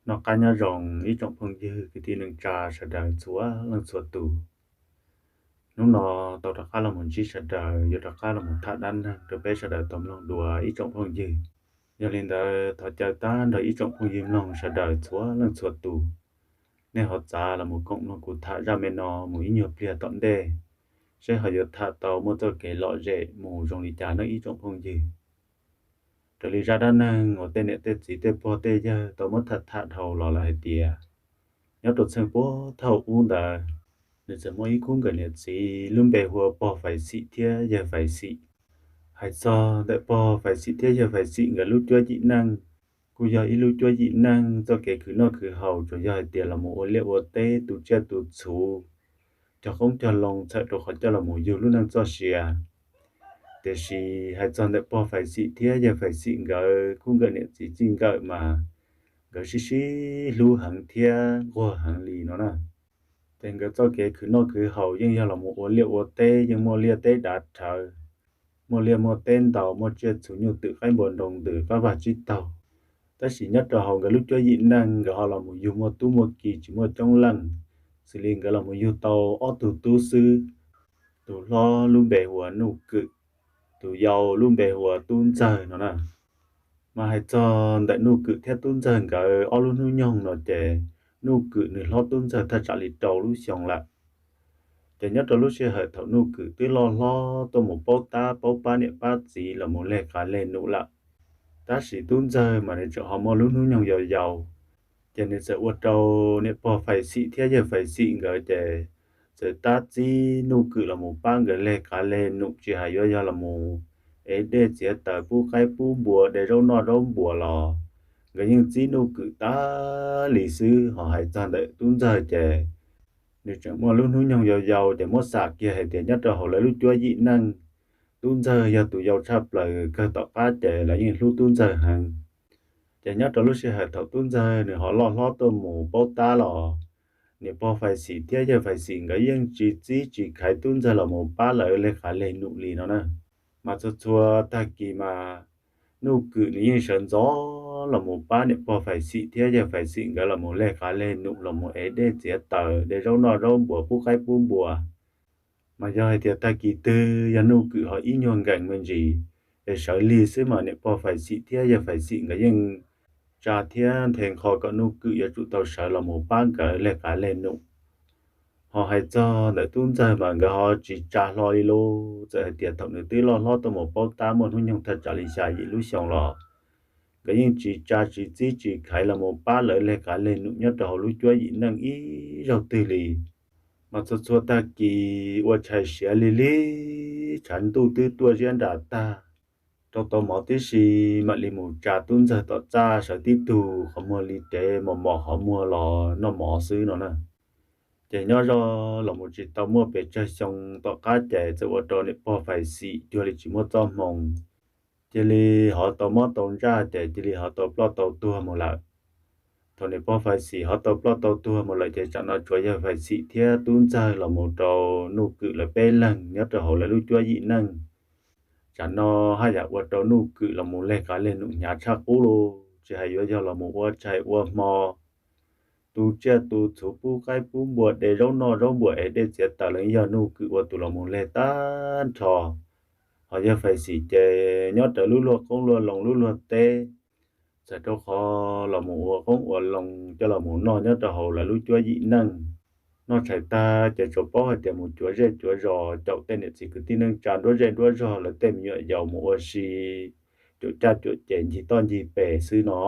Noj qab nyob zoo ib tsoom phooj ywg kwv tij neej tsa sawv daws txhua leej txhua tus. Hnub no tau rov qab los mus ntsib sawv daws, yuav rov qab los mus tham dab neeg rau peb sawv daws tau mloog dua ib tsoom phooj ywg. Yog li ntawd thov caw tag nrho ib tsoom phooj ywg mloog sawv daws txhua leej txhua tus, nej ho txav los mus koom mloog kuv tham zaj me no mus ib nyuag pliag tom ntej, seb ho yuav tham tau muaj txoj kev lom zem mus zoo li cas nawb ib tsoom phooj ywg. Raws li zaj dab neeg uas tej niam tej txiv tej pog tej yawg tau muab tham tham dhau los lawm hais tias, nyob rau txheej puag thaum ub ntawd, nws txawm muaj ib khub nkawm niam txiv lub npe hu ua pog Faiv Xim thiab yawg Faiv Xim. Hais txog ntawm pog Faiv Xim thiab yawg Faiv Xim nkawd lub cuab yim neej, kuj yog ib lub cuab yim neej txoj kev khwv noj khwv haus tsuas yog hais tias los mus ua liaj ua teb tu tsiaj tu txhuv, cog qoob cog loo txhawm rau qhov coj los mus yug lub neej txoj sia. Tiam sis hais txog ntawm pog Faiv Xim thiab yawg Faiv Xim nkawd khub nkawm niam txiv txij nkawm mas nkawd sib sib hlub heev thiab nquag heev li no na. Ces nkawd txoj kev khwv noj khwv haus yeej yog los mus ua liaj ua teb, yeej muaj liaj teb dav rhawv, muaj liaj muaj teb ntaus, muaj tsiaj txhu nyuj twm qaib npua nroo ntws qab vag tsib taug. Tab sis nyob rau hauv nkawd lub cuab yim neej nkawd ho los mus yug muaj tub muaj ki tsis muaj coob leej, xws li nkawd los mus yug tau ob tug tub xwb. Tus hlob lub npe hu ua Nuj Kwm, tus yau lub npe hu ua Tub Ntxawg no na. Mas hais txog ntawm Nuj Kwm thiab Tub Ntxawg nkawd ob lub hnub nyoog no ces Nuj Kwm nws hlob Tub Ntxawg thaj tsam li rau lub xyoo lawm. Ces nyob rau lub sij hawm thaum Nuj Kwm twb loj hlob tuaj mus paub tab paub pab niam pab txiv los mus leg qav leg num lawm, tab sis Tub Ntxawg mas nws tseem ho muaj lub hnub nyoog yau yau. Ces nws txawm ua rau niam pog Faiv Xim thiab yawg Faiv Xim nkawd ces txawm tab txib Nuj Kwm los mus pab nkawd leg qav leg num, tsis hais yuav yog los mus ev dej txiav taws, pub qaib pub npua, de zaub noj zaub npuas los nkawd yeej txib Nuj Kwm tag li xwb. Ho hais txog ntawm Tub Ntxawg ces nws tseem muaj lub hnub nyoog yau yau, ces muab xam kiag hais tias nyob rau hauv lawv lub cuab yim neej, Tub Ntxawg yog tus yau tshaj plaws, kawg tom qab ces lawv yeej hlub Tub Ntxawg heev. Ces nyob rau lub sij hawm thaum Tub Ntxawg nws ho loj hlob tuaj mus paub tab los niam pog Faiv Xim thiab yawg Faiv Xim nkawd yeej tsis txib tsis khaiv Tub Ntxawg los mus pab lawv leg qav leg num li no na. Mas txhua txhua tag kis mas Nuj Kwm nws yeej sawv ntxov los mus pab niam pog Faiv Xim thiab yawg Faiv Xim nkawd los mus leg qav leg num, los mus ev dej txiav taws, de zaub noj zaub npuas, pub qaib pub npua. Mas yog hais tias tag kis twg yog Nuj Kwm ho ib nyuag nkees me ntsis es sawv lig xwb mas niam pog Faiv Xim thiab yawg Faiv Xim nkawd yeej tsa thiab nthe nqho kom Nuj Kwm yuav tsum tau sawv los mus pab nkawd leg qav leg num. Ho hais txog ntawm Tub Ntxawg mas nkawd ho tsis tsa hlo li lauj. Txawm hais tias thaum nws twb loj hlob tuaj mus paub tab muaj hnub nyoog thaj tsam li xya yim lub xyoo los nkawd yeej tsis tsa tsis txib tsis khaiv los mus pab lawv leg qav leg num nyob rau hauv lub cuab yim neej ib zaug twg li. Mas txhua txhua tag kis ua tshais siav lig lig, tshav ntuj twb tuaj ziab nram tag, rau tau mov tib si mam li mus tsa Tub Ntxawg tom txaj sawv tib tug, qhov muag li tev mos mos qhov muag los noj mov xwb no na. Ces nyob zoj los mus tsis tau muaj pes tsawg xyoo tom qab ces txawm ua rau niam pog Faiv Xim cuag li tsis muaj txoj hmoo, cia li ho tau mob tau ntsaj ces cia li ho tau ploj tau tuag mus lawm. Thaum niam pog Faiv Xim ho tau ploj tau tuag mus lawm ces tsam no tshuav yawg Faiv Xim thiab Tub Ntxawg los mus rau Nuj Kwm lawv peb leeg nyob rau hauv lawv lub cuab yim neej. Tsam no haj yam ua rau Nuj Kwm los mus leg qav leg num hnyav tshaj qub lauj. Tsis hais yuav yog los mus ua tshais ua hmo, tu tsiaj tu txhuv, pub qaib pub npua, de zaub noj zaub npuas, ev dej txiav taws los yog Nuj Kwm ua tus los mus leg tag nrho. Ho yawg Faiv Xim ces nyob raws lub luag qoob luag loo lub luag teb, txawm rau qhov los mus ua qoob ua loo coj los mus noj nyob rau hauv lawv lub cuab yim neej. Noj tshais tag ces tsuas paub hais tias mus cuav zej cuav zos caum tej niam txiv kwv tij neej tsa nruab zej nruab zog lawv tej me nyuam yaus mus ua si, cuam caj cuam ces ncig toj ncig pes xwb no.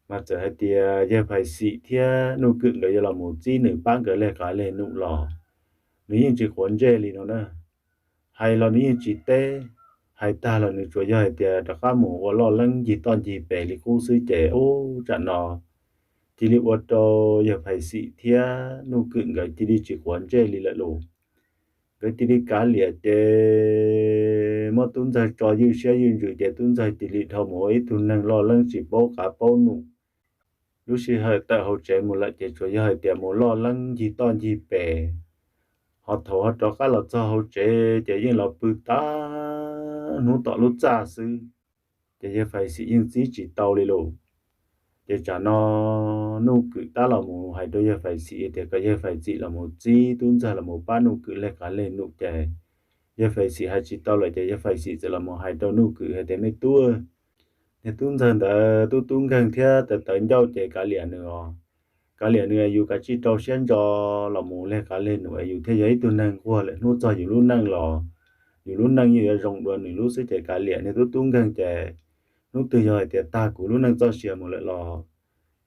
Mas txawm hais tias yawg Faiv Xim thiab Nuj Kwm nkawd yuav los mus txib nws pab nkawd leg qav leg num los nws yeej tsis quav ntsej li no na. Hais los nws yeej tsis teb, hais tag los nws tsuas yog hais tias rov qab mus ua loj leeb ncig toj ncig pes li qub xwb ces ub tsam no cia li ua rau yawg Faiv Xim thiab Nuj Kwm nkawd cia li tsis quav ntsej li lawm lauj. Nkawd cia li kav liam ces muab Tub Ntxawg tso ywj siab ywj ntsws ces Tub Ntxawg cia li dhau mus ua ib tug neeg loj leeb tsis paub qav paub num. Lub sij hawm tawm hauv tsev mus lawm ces tsuas yog hais tias mus loj leeb ncig toj ncig pes, ho thaum ho rov qab los txog hauv tsev ces yeej los pw tag hnub tom lub txaj xwb. Ces yawg Faiv Xim yeej txib tsis tau li lauj. Ces tsam no Nuj Kwm tab los mus hais rau yawg Fais Xim tias kom yawg Fais Xim los mus txib Tub Ntxawg los mus pab Nuj Kwm leg qav leg num ces yawg Fais Xim hais tsis tau lawm ces yawg Fais Xim txawm los mus hais rau Nuj Kwm hais tias, Me tub, niag Tub Ntxawg ntawd tub tub nkeeg thiab tawv tawv ncauj ces kav liam nws os. Kav liam nws es yus kav tsij rau siab ntso los mus leg qav leg num es yus thiaj yog ib tug neeg nquag lawm hnub txog yus lub neej los yus lub neej yeej yuav zoo dua nws lub xwb ces kav liam niag tub tub nkeeg ces hnub twg yog hais tias tag kuv lub neej txoj sia mus lawm los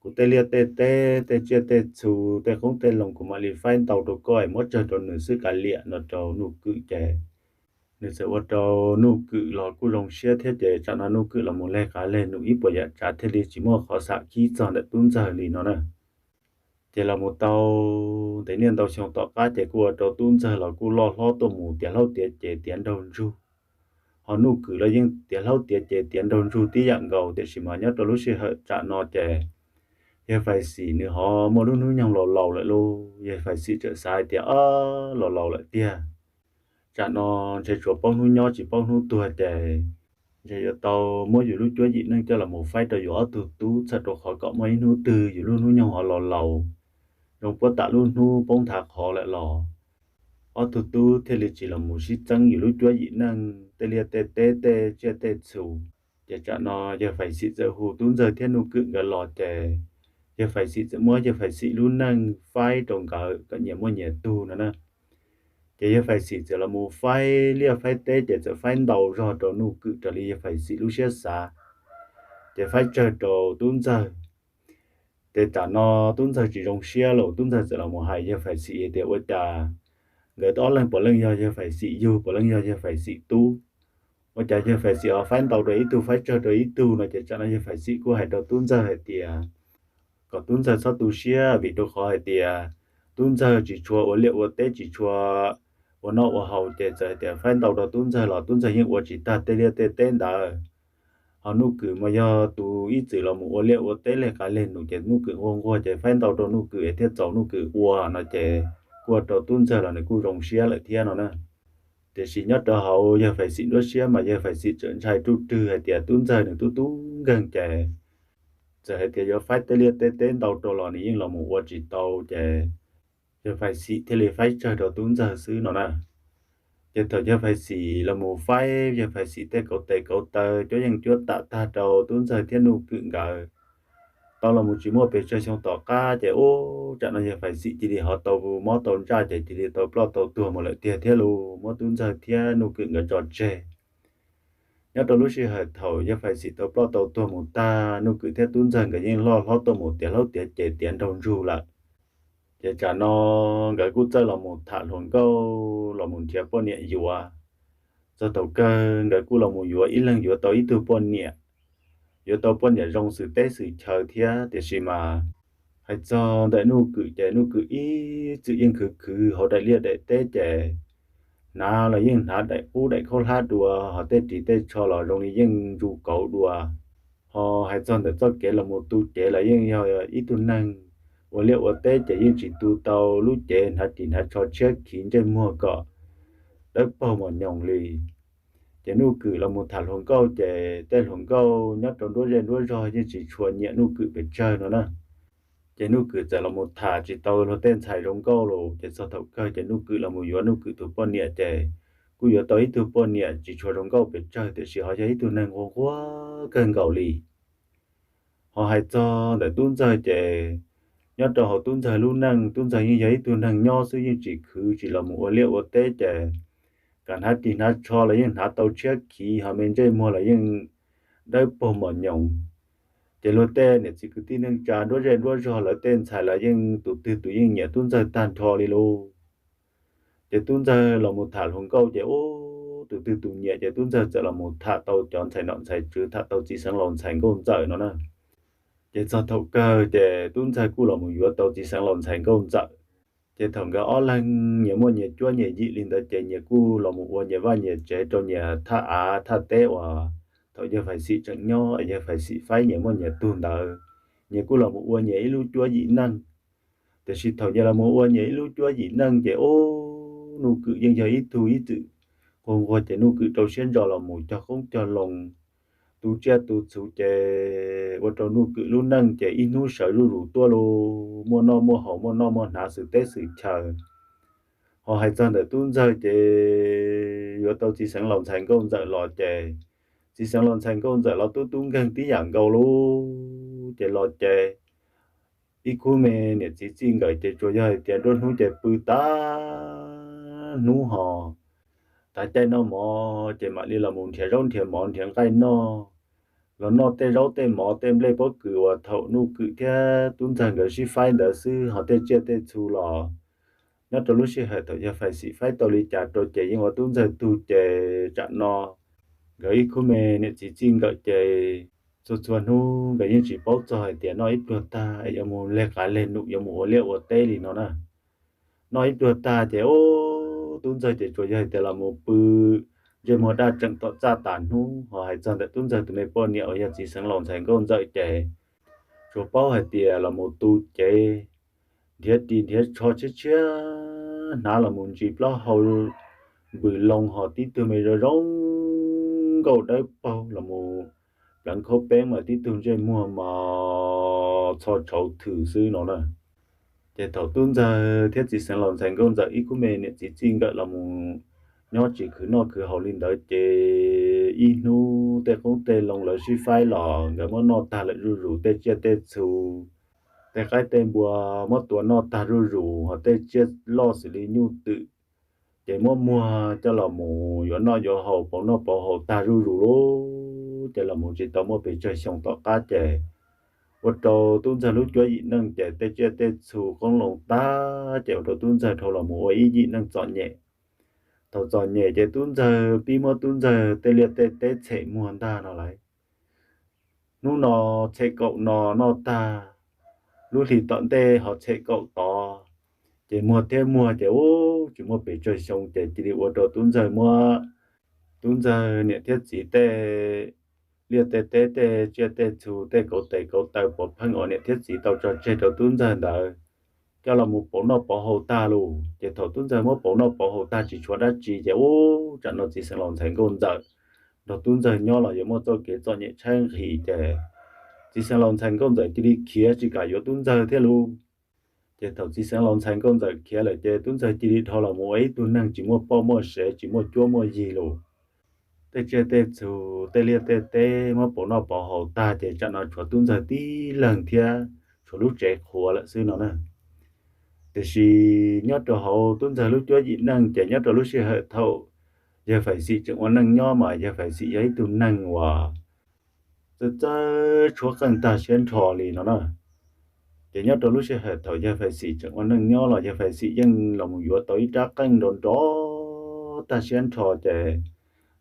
kuv tej liaj tej teb tej tsiaj tej txhu tej qoob tej loo kuv mam li faib ntau rau koj es muab tsawg rau nws xwb kav liam no rau Nuj Kwm ces nws txawm ua rau Nuj Kwm los kuj zoo siab thiab ces tsam no Nuj Kwm los mus leg qav leg num ib puas yam tsav thiaj li tsis muaj qhov xam khib txog ntawm Tub Ntxawg li no na. Ces los mus tau ntev niaj ntau xyoo tom qab ces kuj ua rau Tub Ntxawg los kuj loj hlob tuaj mus tiav hlaub tiav cev tiav nraug ntsug. Ho Nuj Kwm los yeej tiav hlaub tiav cev tiav nraug ntsug tib yam nkaus tiam sis mas nyob rau lub sij hawm tsam no ces yawg Fais Xim nws ho muaj lub hnub nyoog laus laus lawm lauj. Yawg Fais Xim txawm xav hais tias, Ob, laus laus lawm tiag, tsam no ntshe tsuas paub hnub nyob tsis paub hnub tuag ces ntshe yuav tau muab yus lub cuab yim neej coj los mus faib rau yus ob tug tub txhawm rau qhov kom muaj ib hnub twg yus lub hnub nyoog ho laus laus zoo puab tam lub hnub poob nthav qhov lawm los ob tug tub thiaj li tsis los mus sib txeeb yus lub cuab yim neej tej liaj tej teb tej tsiaj tej txhu. Ces tsam no yawg Fais Xim txawm hu Tub Ntxawg thiab Nuj Kwm nkawd los ces yawg Fais Xim txawm muab yawg Fais Xim lub neej faib rau nkawd kom nyias muaj nyias tug no na. Ces yawg Fais Xim txawm los mus faib liaj faib teb ces txawm faib ntau zog rau Nuj Kwm raws li yawg Fais Xim lub siab xav, ces faib tsawg rau Tub Ntxawg. Ces tsam no Tub Ntxawg tsis zoo siab los Tub Ntxawg txawm los mus hais yawg Fais Xim hais tias ua cas nkawd ob leeg puav leej yog yawg Fais Xim yug puav leej yog yawg Fais Xim tub, ua cas yawg Fais Xim ho faib ntau rau ib tug faib tsawg rau ib tug no ces tsam no yawg Fais Xim kuj hais rau Tub Ntxawg hais tias kom Tub Ntxawg txhob tu siab vim rau qhov hais tias Tub Ntxawg tsis tshua ua liaj ua teb tsis tshua ua noj ua haus ces txawm hais tias faib ntau rau Tub Ntxawg los Tub Ntxawg yeej ua tsis tag tej liaj tej teb ntawd. Ho Nuj Kwm mas yog tus ib txwm los mus ua liaj ua teb leg qav leg num ces Nuj Kwm nquag nquag ces faib ntau rau Nuj Kwm thiaj txaus Nuj Kwm ua no ces kuj ua rau Tub Ntxawg los nws kuj zoo siab lawm thiab no na. Tiam sis nyob rau hauv yawg Fais Xim nruab siab mas yawg Fais Xim tseem ntshai ruj rwg hais tias Tub Ntxawg nws tub tub nkeeg ces txawm hais tias yuav faib tej liaj tej teb ntau rau los nws yeej los mus ua tsis tau ces yawg Fais Xim thiaj li faib tsawg rau Tub Ntxawg xwb no na. Ces thaum yawg Fais Xim los mus faib yawg Fais Xim tej kauv tes kauv taw cuab yeej cuab tam tag rau Tub Ntxawg thiab Nuj Kwm nkawd. Tau los mus tsis muaj pes tsawg xyoo tom qab ces ub tsam no yawg Fais Xim cia li ho tau mob tau ntsaj ces cia li tau ploj tau tuag mus lawm tiag thiab los muab Tub Ntxawg thiab Nuj Kwm nkawd tso tseg. Nyob rau lub sij hawm thaum yawg Fais Xim tau ploj tau tuag mus tag Nuj Kwm thiab Tub Ntxawg nkawd yeej loj hlob tuaj mus tiav hlaub tiav cev tiav nraug ntsug lawm. Ces tsam no nkawd kuj txawj los mus tham hluas nkauj los mus nrhiav poj niam yuav. Txog thaum kawg nkawd kuj los mus yuav ib leeg yuav tau ib tug poj niam, yuav tau poj niam zoo xwm teb xwm chaw thiab tiam sis mas hais txog ntawm Nuj Kwm ces Nuj Kwm ib txwm yeej khwv khwv hauv daim liaj daim teb ces hnav los yeej hnav daim qub daim khaub hlab dua ho tej ris tej tsho los zoo li yeej ntsu kauv dua. Ho hais txog ntawm txoj kev los mus tu cev los yeej yog ib tug neeg ua liaj ua teb ces yeej tsis tu tau lub cev hnav ris hnav tsho tshiab khiv ntsej muag kom dawb paug mos nyoos li. Ces Nuj Kwm los mus tham hluas nkauj ces tej hluas nkauj nyob rau nruab zej nruab zog yeej tsis tshua nyiam Nuj Kwm pes tsawg no na. Ces Nuj Kwm txawm los mus tham tsis tau luag tej ntxhais zoo nkauj los ces txog thaum kawg ces Nuj Kwm los mus yuav Nuj Kwm tus poj niam ces kuj yuav tau ib tug poj niam tsis tshua zoo nkauj pes tsawg tiam sis ho yog ib tug neeg nquag nquag kawg nkaus li. Ho hais txog ntawm Tub Ntxawg ces nyob rau hauv Tub Ntxawg lub neej Tub Ntxawg yeej yog ib tug neeg nyob xwb yeej tsis khwv tsis los mus ua liaj ua teb ces kam hnav ris hnav tsho los yeej hnav tau tshiab khiv ho me ntsej muag los yeej dawb paug mos nyoos. Ces luag tej niam txiv kwv tij neej tsa nruab zej nruab zog lawv tej ntxhais los yeej tus twg tus yeej nyiam Tub Ntxawg tag nrho li lauj. Ces Tub Ntxawg los mus tham hluas nkauj ces ub tus twg tus nyiam ces Tub Ntxawg txawm los mus tham tau cov ntxhais nom ntxhais tswv tham tau txiv xeev laus ntxhais nkauj ntxawm no na. Ces txog thaum kawg ces Tub Ntxawg kuj los mus yuav tau txiv xeev laus ntxhais nkauj ntxawm. Ces thaum nkawd ob leeg nyias muaj nyias cuab nyias yim li ntawd ces nyias kuj los mus ua nyias vaj nyias tsev rau nyias thaj av thaj teb uas thaum yawg Fais Xim tseem nyob yawg Fais Xim faib nyias muaj nyias tug ntawd, nyias kuj los mus ua nyias ib lub cuab yim neej. Tiam sis thaum nyias los mus ua nyias ib lub cuab yim neej ces ub Nuj Kwm yeej yog ib tug ib txwm nquag nquag ces Nuj Kwm rau siab ntso los mus cog qoob cog loo, tu tsiaj tu txhu ces ua rau Nuj Kwm lub neej ces ib hnub sawv zuj zus tuaj lug, muaj noj muaj haus, muaj noj muaj hnav xwm teb xwm chaw. Ho hais txog ntawm Tub Ntxawg ces yuav tau txiv xeev laus ntxhais nkauj ntxawm los ces txiv xeev laus ntxhais nkauj ntxawm los tub tub nkeeg tib yam nkaus lug ces los ces ib khub me niam txiv txij nkawm ces tsuas yog hais tias nruab hnub ces pw tag hnub ho tav caij noj mov ces mam li los mus nrhiav zaub nrhiav mov nrhiav nqaij noj, los noj tej zaub tej mov tej nplej pob kws uas thaum Nuj Kwm thiab Tub Ntxawg nkawd sib faib ntawd xwb, ho tej tsiaj tej txhu los nyob rau lub sij hawm thaum yawg Fais Xim faib tau li cas rau ces yeej ua Tub Ntxawg tug ces tsam no nkawd ib khub me niam txiv txij nkawm ces txhua txhua hnub nkawd yeej tsis paub txog hais tias noj ib pluag tag es yuav mus leg qav leg num yuav mus ua liaj ua teb li no na. Noj ib pluag tag ces ub, Tub Ntxawg ces tsuas yog hais tias los mus pw ntsej muag daj tseem tom txaj tas hnub, ho hais txog ntawm Tub Ntxawg tus me poj niam uas yog txiv xeev laus ntxhais nkauj ntxawm ces tsuas paub hais tias los mus tu cev nrhiav ris nrhiav tsho tshiab tshiab hnav los mus ntsis plaub hau npws loo, ho tib tug me zoo zoo nkauj dawb paug los mus pleev khaub peeb mas tib tug ntsej muag mas txho tshauv thwm xwb no na. Ces thaum Tub Ntxawg thiab txiv xeev laus ntxhais nkauj ntxawm ib khub me niam txiv txij nkawm los mus nyob tsis khwv noj khwv haus li ntawd ces ib hnub tej qoob tej loo lawv sib faib los nkawd muab noj tag lawm zuj zus, tej tsiaj tej txhu, tej qaib tej npua muab tua noj tag zuj zus, ho tej tsiaj loj xws li nyuj twm ces muab muag coj los mus yuav noj yuav haus pauv noj pauv haus tag zuj zus lawm ces los mus tsis tau muaj pes tsawg xyoo tom qab ces ua rau Tub Ntxawg lub cuab yim neej ces tej tsiaj tej txhu qoob loo tag ces ua rau Tub Ntxawg dhau los mus ua ib yim neej txom nyem. Thaum txom nyem ces Tub Ntxawg pib muab Tub Ntxawg tej liaj tej teb txhem muag ntag no lauj. Hnub no txhem kaum no noj tag, lub hlis tom ntej ho txhem kaum tod, ces muag thiab muag ces ub tsis muaj pes tsawg xyoo ces cia li ua rau Tub Ntxawg muab Tub Ntxawg niam thiab txiv tej liaj tej teb tej tsiaj tej txhu tej kauv tes kauv taw puav pheej uas niam thiab txiv tau tso tseg rau Tub Ntxawg ntawd coj los mus pauv noj pauv haus tag lawm ces thaum Tub Ntxawg muab pauv noj pauv haus tag tsis tshuav dab tsi ces ub, tsam no txiv xeev laus ntxhais nkauj ntxawm nrog Tub Ntxawg nyob los yuav muaj txoj kev txom nyem tshaib nqhis ces txiv xeev laus ntxhais nkauj ntxawm cia li khiav tsis kam yuav Tub Ntxawg thiab lauj. Ces thaum txiv xeev laus ntxhais nkauj ntxawm khiav lawm ces Tub Ntxawg cia li dhau los mus ua ib tug neeg tsis muaj poj muaj sev tsis muaj cuab muaj yig lawm. Tej tsiaj tej txhu, tej liaj tej teb muab pauv noj pauv haus tag ces tsam no tshuav Tub Ntxawg tib leeg thiab tshuav lub tsev qhuav lawm xwb no na. Tiam sis nyob rau hauv Tub Ntxawg lub cuab yim neej ces nyob rau lub sij hawm thaum yawg Fais Xim tseem ua neej nyob mas yawg Fais Xim yog ib tug neeg uas txawj txawj tshuab qeej tag siab nrho li no na. Ces nyob rau lub sij hawm thaum yawg Fais Xim tseem ua neej nyob los yawg Fais Xim yeej los mus yuav tau ib rab qeej nrov nrov tag siab nrho ces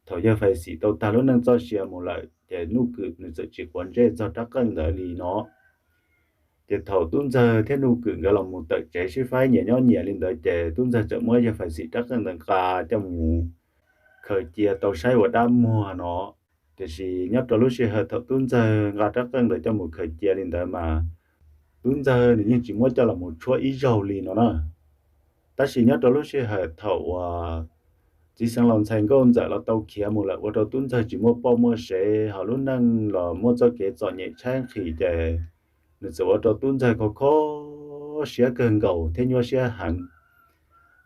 thaum yawg Fais Xim tau tag lub neej txoj sia mus lawm ces Nuj Kwm nws txawm tsis quav ntsej txog rab qeej ntawd li no. Ces thaum Tub Ntxawg thiab Nuj Kwm nkawd los mus tawm tsev sib faib nyias nyob nyias li ntawd ces Tub Ntxawg txawm muab yawg Fais Xim rab qeej ntawd nqa coj mus khaws cia tau saib ua dab muag no. Tiam sis nyob rau lub sij hawm thaum Tub Ntxawg nqa rab qeej ntawd coj mus khaws cia li ntawd mas Tub Ntxawg nws yeej tsis muab coj los mus tshuab ib zaug li no na. Tab sis nyob rau lub sij hawm thaum uas txiv xeev laus ntxhais nkauj ntxawm los tau khiav mus lawm ua rau Tub Ntxawg tsis muaj poj muaj sev ho lub neej los muaj txoj kev txom nyem tshaib nqhis ces nws txawm ua rau Tub Ntxawg kho kho siab kawg nkaus thiab nyuaj siab heev.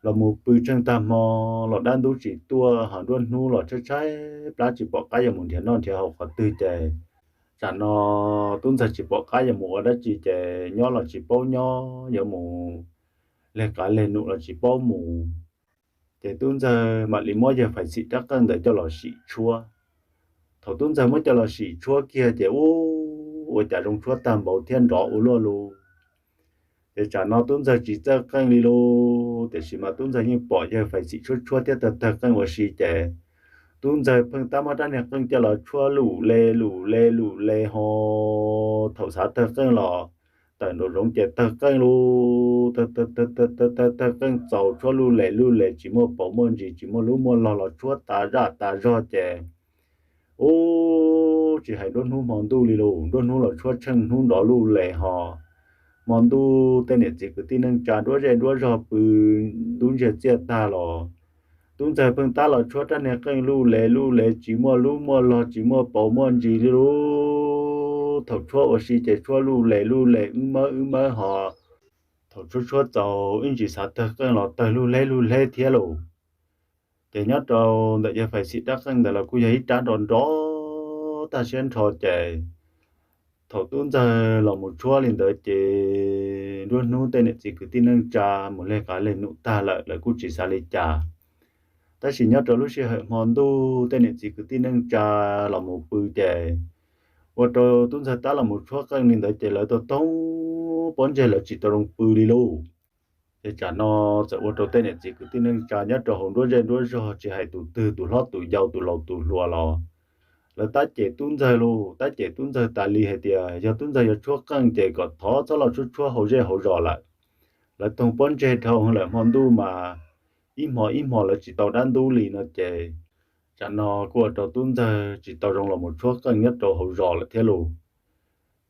Los mus pw tsheej tag hmo los dab ntub tsis tuaj ho nruab hnub los tshaib tshaib plab tsis pom qab yuav mus nrhiav noj nrhiav haus qhov twg ces tsam no Tub Ntxawg tsis pom qab yuav mus ua dab tsi ces nyob los tsis paub nyob, yuav mus leg qav leg num los tsis paub mus. Ces Tub Ntxawg mam li muab yawg Fais Xim rab qeej ntawd coj los sim tshuab. Thaum Tub Ntxawg muab coj los sim tshuab kiag ces ub, ua cas zoo tshuab tag npaum thiab nrov ua luaj lug. Ces tsam no Tub Ntxawg tsis txawj qeej li lug, tiam sis mas Tub Ntxawg yeej pom yawg Fais Xim tshuab tshuab thiab tawg tawg qeej ua si ces Tub Ntxawg pheej tab muab rab niag qeej coj los tshuab lum le lum le lum le ho thaum xav tawg qeej los tawm nraum zoov ces tawg qeej lug, tawg tawg tawg tawg tawg qeej txaus tshuab lub les lub les tsis muaj paus muaj ntsis tsis muaj lub muaj log los tshuab tas zaj tas zog ces ub, tsis hais nruab hnub hmo ntuj li lug, nruab hnub los tshuab tsheej hnub nrov luj les ho hmo ntuj tej niam txiv kwv tij neej tsa nruab zej nruab zog pw ntub ntsiag txiaj tag los Tub ntxawg pheej tab los tshuab rab niag qeej luj les luj les, tsis muaj lub muaj log, tsis muaj paus muaj ntsis li lauj. Thaum tshuab ua si ces tshuab luj les luj les, wb mawb wb mawb ho. Thaum tshuab tshuab txaus ib ntsis xav tawg qeej los tawg luj leb luj leb thiab lauj. Ces nyob rau ntawm yawg Fais Xim rab qeej ntawd los kuj yog ib rab nrov nrov tag siab nrho ces thaum tub ntxawg los mus tshuab li ntawd ces nruab hnub tej niam txiv kwv tij neej tsa mus leg qav leg num tag lawm, lawv kuj tsis xav li cas. Tab sis nyob rau lub sij hawm hmo ntuj tej niam txiv kwv tij neej tsa los mus pw ces ua rau tub ntxawg tab los mus tshuab qeej li ntawd ces lawv tau toog pob ntseg, lawv tsis tau zoo pw li lauj. Ces tsam no txawm ua rau tej niam txiv kwv tij neej tsa nyob rau hauv nruab zej nruab zog, tsis hais tus twg, tus hlob tus yau, tus laus tus hluas los lawv tab cem tub ntxawg lauj, tab cem tub ntxawg tas li hais tias yog tub ntxawg yuav tshuab qeej ces kom thov txhob los tshuab tshuab hauv zej hauv zos lawm. Lawv toog pob ntseg dhau lawm, hmo ntuj mas ib hmo ib hmo lawv tsis tau dab ntub li no ces tsam no kuj ua rau tub ntxawg tsis tau zoo los mus tshuab qeej nyob rau hauv zos lawm thiab lauj.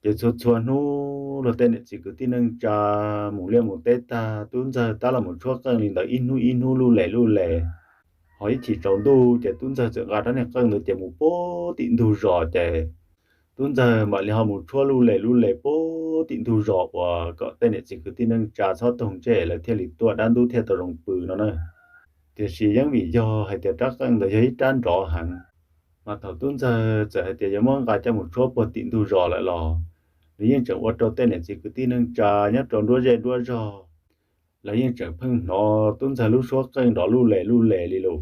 Ces txhua txhua hnub los tej niam txiv kwv tij neej tsa mus liaj mus teb tag, tub ntxawg tab los mus tshuab qeej li ntawd ib hnub ib hnub luj les luj les. Ho ib chim tsaus ntuj ces tub ntxawg txawm nqa rab niag qeej ntawd ces mus puag tim ntug zos ces tub ntxawg mam li ho mus tshuab luj les luj les puag tim ntug zos uas kom tej niam txiv kwv tij neej tsa txhob toog ntsej lawv thiaj li tuaj dab ntub thiaj tau zoo pw no na. Tiam sis yeej vim yog hais tias rab qeej ntawd yog ib rab nrov heev, mas thaum tub ntxawg txawm hais tias yuav muab nqa coj mus tshuab puag tim ntug zos lawm los nws yeej tseem ua rau tej niam txiv kwv tij neej tsa nyob rau nruab zej nruab zog lawv yeej tseem pheej hnov tub ntxawg lub suab qeej nrov luj les luj les li lauj.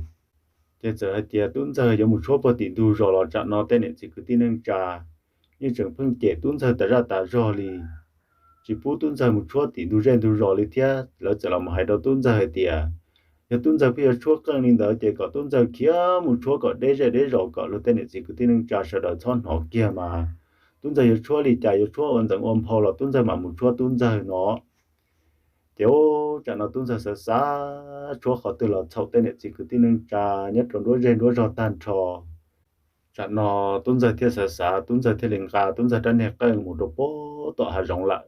Ces txawm hais tias tub ntxawg yuav mus tshuab puag tim ntug zos los tsam no tej niam txiv kwv tij neej tsa yeej tseem pheej cem tub ntxawg tas zaj tas zog li, tsis pub tub ntxawg mus tshuab tim ntug zej ntug zos li thiab. Lawv txawm los mus hais rau tub ntxawg hais tias yog tub ntxawg pheej yuav tshuab qeej li ntawd ces kom tub ntxawg khiav mus tshuab kom deb zej deb zos kom luag tej niam txiv kwv tij neej tsa sawv daws txhob hnov kiag mas tub ntxawg yuav tshuab li cas, yuav tshuab ua ntxeev ua nphau los tub ntxawg mam mus tshuab tub ntxawg no. Ces ub, tsam no tub ntxawg xav xav tshuab qhov twg los txhaum tej niam txiv kwv tij neej tsa nyob rau nruab zej nruab zog tag nrho. Tsam no tub ntxawg thiaj xav xav, tub ntxawg thiaj li nqa tub ntxawg rab niag qeej mus rau puag tom hav zoov lawm.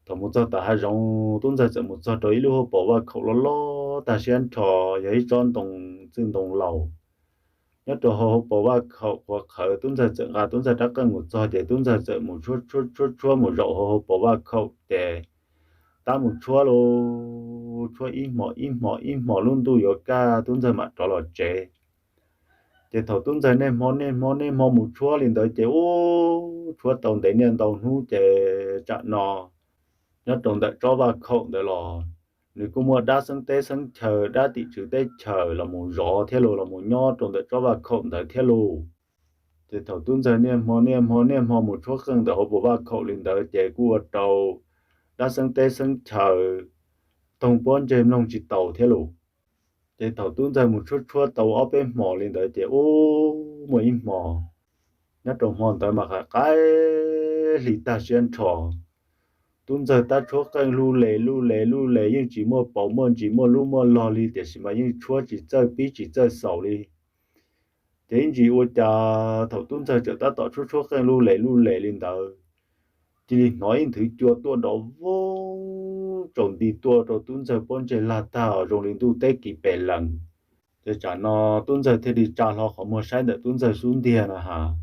Thaum mus txog tom hav zoov, tub ntxawg txawm mus txog rau ib lub hauv paus vaj khaum loj loj tag siab nrho, yog ib tsob ntoo txwj ntoo laus nyob rau hauv hauv paus vaj khaum qhuav qhawv. Tub ntxawg txawm nqa tub ntxawg rab qeej mus txog ces tub ntxawg txawm mus tshuab tshuab tshuab mus zaum hauv hauv paus vaj khaum ces tab mus tshuab lauj, tshuab ib hmos ib hmos ib hmos lub ntuj yuav kaj tub ntxawg mam rov los tsev. Ces thaum tub ntxawg niaj hmo niaj hmo niaj hmo mus tshuab li ntawd ces ub, tshuab tau ntev niaj ntau hnub ces tsam no nyob rau ntawm tsob vaj khaum ntawd los nws kuj muaj dab xeeb teb xeeb chaw, dab tim tswv teb chaws los mus zov thiab los los mus nyob rau ntawm tsob vaj khaum ntawd thiab lauj. Ces thaum tub ntxawg niaj hmo niaj hmo niaj hmo mus tshuab qeej ntawm hauv paus vaj khaum li ntawd ces kuj ua rau dab xeeb teb xeeb chaw toog pob ntseg mloog tsis taus thiab lauj. Ces thaum tub ntxawg mus tshuab tshuab tau ob peb hmos li ntawd ces ub, muaj ib hmos nyob rau hmo ntawd mas qaim qaim hli tag siab nrho. Tub ntxawg tab tshuab qeej luj les luj les luj les yeej tsis muaj paus muaj ntsis muaj lub muaj log li, tiam sis mas yeej tshuab tsis txawj pib tsis txawj xaus li. Ces ib ntsis ua cas thaum tub ntxawg tseem tab tom tshuab tshuab qeej luj les luj les li ntawd, cia li hnov ib nthwv cua tuaj nrov voob tsaus nti tuaj rau tub ntxawg pob ntseg lag tag zoo li ntuj teb kis pes lees. Ces tsam no tub ntxawg thiaj li tsa hlo qhov muag saib ntawm tub ntxawg xub ntiag na has,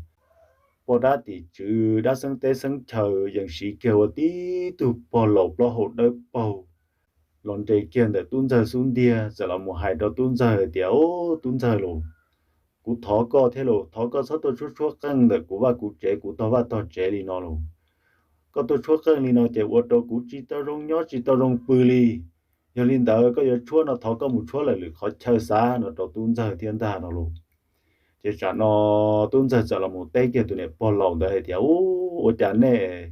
poj dab tim tswv dab xeeb teb xeeb chaw yees siv kiag ua tib tug pog laus plaub hau dawb paug los nres kiag ntawm tub ntxawg xub ntiag, txawm los mus hais rau tub ntxawg tias, Ub, tub ntxawg lauj, kuv thov koj thiab lauj, thov koj txhob tuaj tshuab tshuab qeej ntawm kuv vaj kuv tsev, kuv tog vaj tog tsev li no lauj. Koj tuaj tshuab qeej li no ces ua rau kuv tsis tau zoo nyob tsis tau zoo pw li. Yog li ntawd koj yuav tshuab no thov koj mus tshuab lawm lwm qhov chaw xav no rau tub ntxawg thiab ntag no lauj. Ces tsam no tub ntxawg txawm los mus teb kiag tus niam pog laus ntawd hais tias, Ub, ua cas nej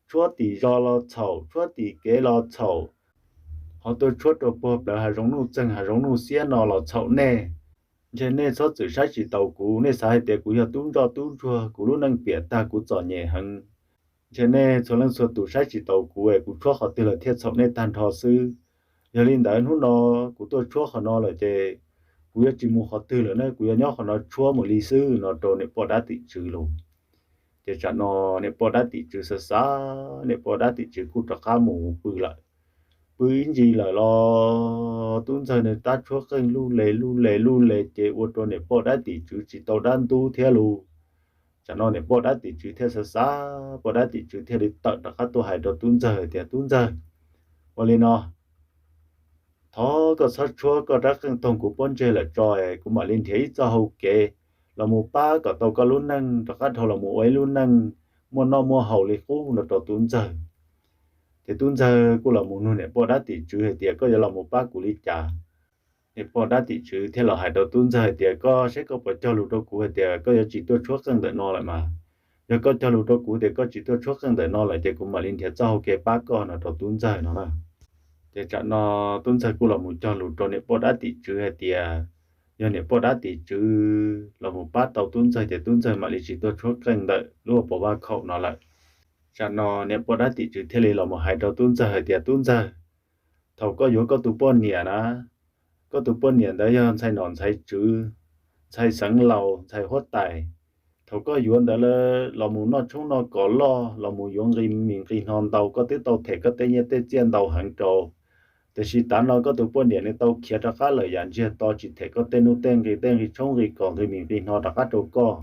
tshuab tim zos los txhaum, tshuab tim kev los txhaum, ho tuaj tshuab rau puag plawv hav zoov nuj txeeg hav zoov nuj xiab no los txhaum nej. Ntshe nej txhob txwm saib tsis taus kuv, nej xav hais tias kuv yog tub ntsoj tub ntsuag, kuv lub neej piam tag, kuv txom nyem heev. Ntshe nej txhua leej txhua tus saib tsis taus kuv es kuv tshuab qhov twg los thiaj txhaum nej tag nrho xwb. Yog li ntawd hnub no kuv tuaj tshuab qhov no lawm ces kuv yuav tsis mus qhov twg lawm na, kuv yuav nyob qhov no tshuab mus li xwb no rau niam poj dab tim tswv lauj. Ces tsam no niam poj dab tim tswv xav xav, niam poj dab tim tswv kuj rov qab mus pw lawm. pw ib ntsis lawm los tub ntxawg nws tab tshuab qeej lub le lub le lub le ces ua rau niam poj dab tim tswv tsis tau dab ntub thiab lus. Tsam no niam poj dab tim tswv thiaj xav xav, poj dab tim tswv thiaj li tawm rov qab tuaj hais rau tub ntxawg tias, Tub ntxawg, ua li no, thov koj txhob tshuab koj rab qeej toog kuv pob ntseg lawm tso, kuv mam li nrhiav ib txoj hau kev los mus pab kom tau koj lub neej rov qab dhau los mus ua ib lub neej muaj noj muaj haus li qub no rau tub ntxawg. Ces tub ntxawg kuj los mus nug niam poj dab tim tswv hais tias, Koj yuav los mus pab kuv li cas? Niam poj dab tim tswv thiaj los hais rau tub ntxawg hais tias, Koj saib koj puas cog lus rau kuv hais tias koj yuav tsis tuaj tshuab qeej ntawm no lawm mas. Yog koj cog lus rau kuv tias koj tsis tuaj tshuab qeej ntawm no lawm ces kuv mam li nrhiav txoj hau kev pab koj no rau tub ntxawg no na. Ces tsam no tub ntxawg kuj los mus cog lus rau niam poj dab tim tswv hais tias yog niam poj dab tim tswv los mus pab tau tub ntxawg ces tub ntxawg mam li tsis tuaj tshuab qeej ntawm lub pov vaj khaum no lawm. Tsam no niam poj dab tim tswv thiaj li los mus hais rau tub ntxawg hais tias, Tub ntxawg, thaum koj yuav koj tus poj niam na, koj tus poj niam ntawd yog ntxhais nom ntxhais tswv, ntxhais xeev laus ntxhais huab tais. Thaum koj yuav ntawd los mus noj tshoob noj kos loj, los mus yuav nqi mis nqi hno ntau, koj twb tau them koj tej nyiaj tej txiaj ntau heev rau. Tiam sis tav no koj tus poj niam nws tau khiav rov qab lawm yam ntsiag to, tsis them koj tej nuj tej nqi, tej nqi tshoob nqi kos nqi mis nqi hno rov qab rau koj.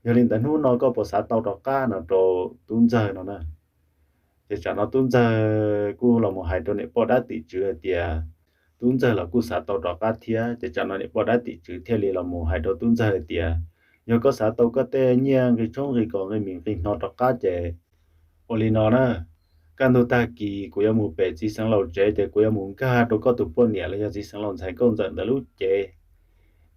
Yog li ntawd hnub no koj puas xav tau rov qab no rau tub ntxawg no na. Ces tsam no tub ntxawg kuj los mus hais rau niam poj dab tim tswv hais tias tub ntxawg los kuj xav tau rov qab thiab. Ces tsam no niam poj dab tim tswv thiaj li los mus hais rau tub ntxawg hais tias, Yog koj xav tau koj tej nyiaj nqi tshoob nqi kos nqi mis nqi hno rov qab ces ua li no na, kaj ntug tag kis kuv yuav mus pem txiv xeev laus tsev ces kuv yuav mus nkag rau koj tus poj niam los yog txiv xeev laus ntxhais nkauj ntxawm ntawd lub cev.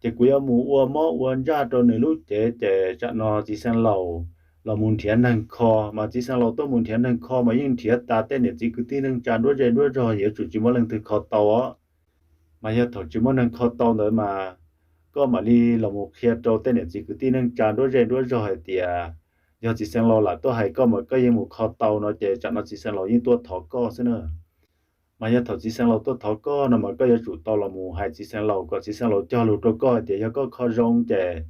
Ces kuv yuav mus ua mob ua ntsaj rau nws lub cev ces tsam no txiv xeev laus los mus nrhiav neeg kho, mas txiv xeev laus tuaj mus nrhiav neeg kho mas yeej nrhiav tas tej niam txiv kwv tij neej tsa nruab zej nruab zog, yuav tsum tsis muaj leej twg kho tau os. Mas yog thaum tsis muaj neeg kho tau ntawd mas koj mam li los mus qhia rau tej niam txiv kwv tij neej tsa nruab zej nruab zog hais tias yog txiv xeev laus lam tuaj hais koj mas koj yeej mus kho tau no ces tsam no txiv xeev laus yeej tuaj thov koj xwb na. Mas yog thaum txiv xeev laus tuaj thov koj no mas koj yuav tsum tau los mus hais txiv xeev laus kom txiv xeev laus cog lus rau koj hais tias yog koj kho zoo ces